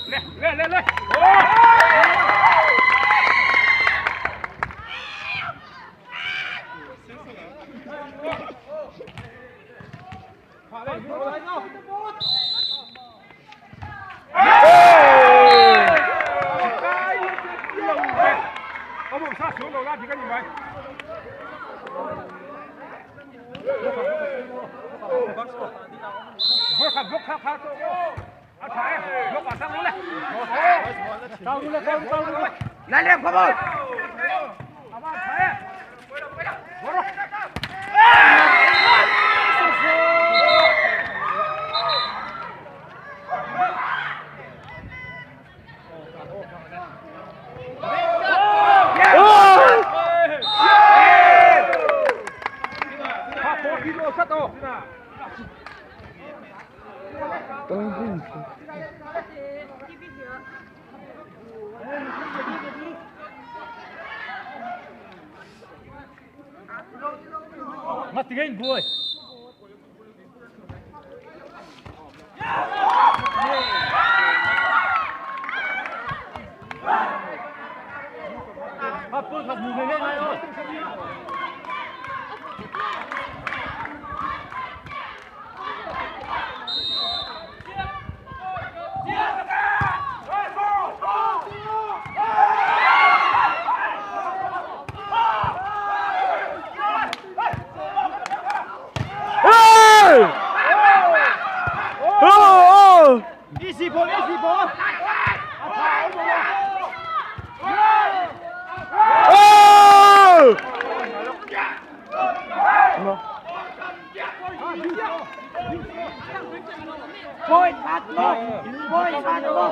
来来来，我们上手楼那几个你们。不看不看看，阿财，我马上来，上路来，上路上路来，来两快跑！阿财，回来回来，我说。Mas tingin boy. Easy ball, easy ball. Oh! Boy, cut mo! Boy, cut mo!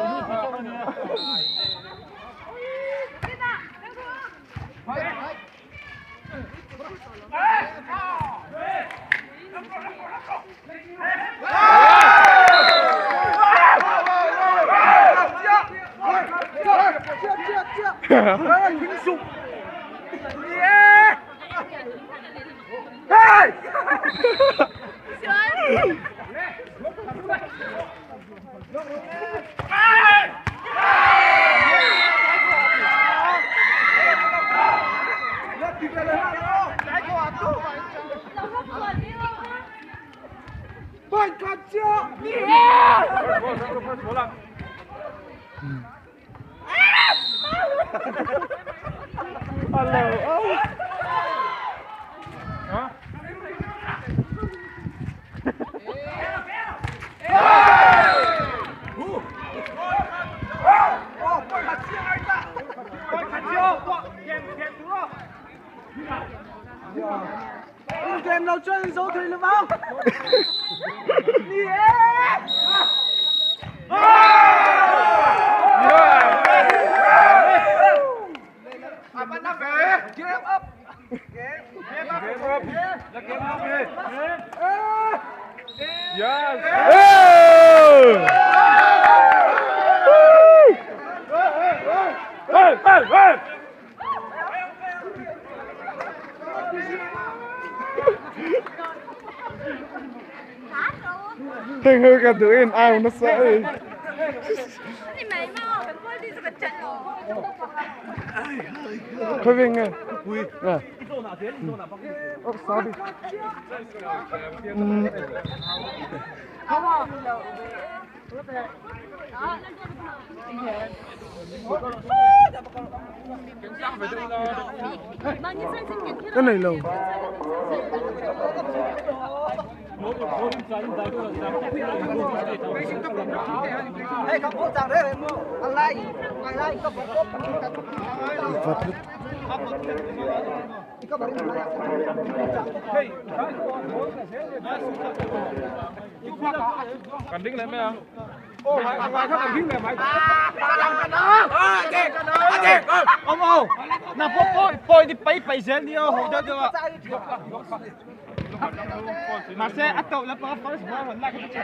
Game nào chơi số thì là vào. Game up. Game up. Game up. Yes. Hey, hey, hey. Thằng hư cả tụi em ai nó sợ. Khôi Vinh à. À. Oh, sorry. Cái này lâu. Cần đính lên mấy không? Ô, mày không cần đính lên mày. Ông ô, na po po po đi bay bay sen đi ô, đó đó. Mà sẽ ăn tàu là bao first one là cái chết.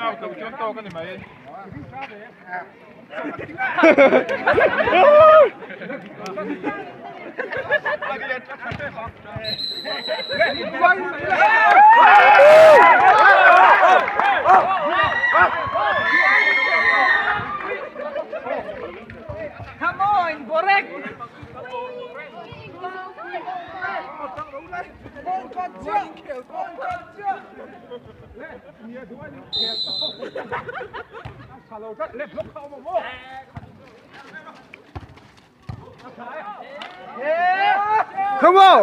Ao tàu chốn to cái này mày. Come on!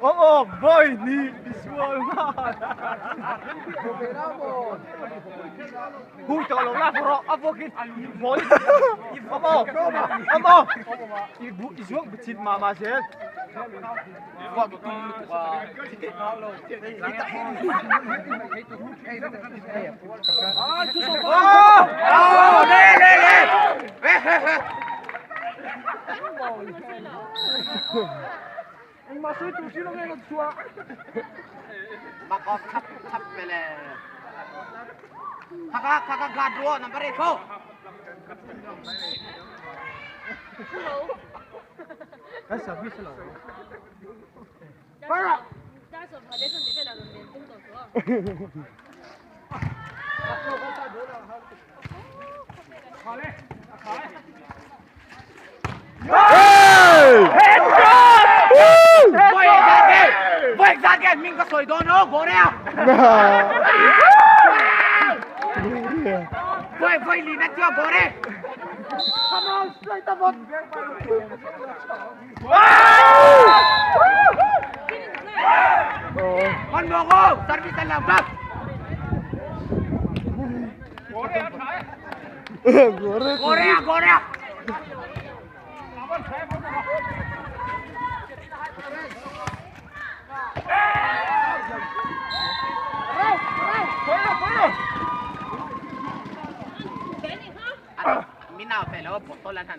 Oh, boy, ni visual Hui trời lộn la pro avokin mỗi amo amo i bu i zuang bichin ma ma sel Kakak gadro number 8 ko. Cái service là. Boy, exactly. Mình có soi đó nó, gore à. Boy, boy, lina chưa gore. Come on, straight the ball. Con mogo, service làm cấp. Gore à, gore à. Minao pelo botolan.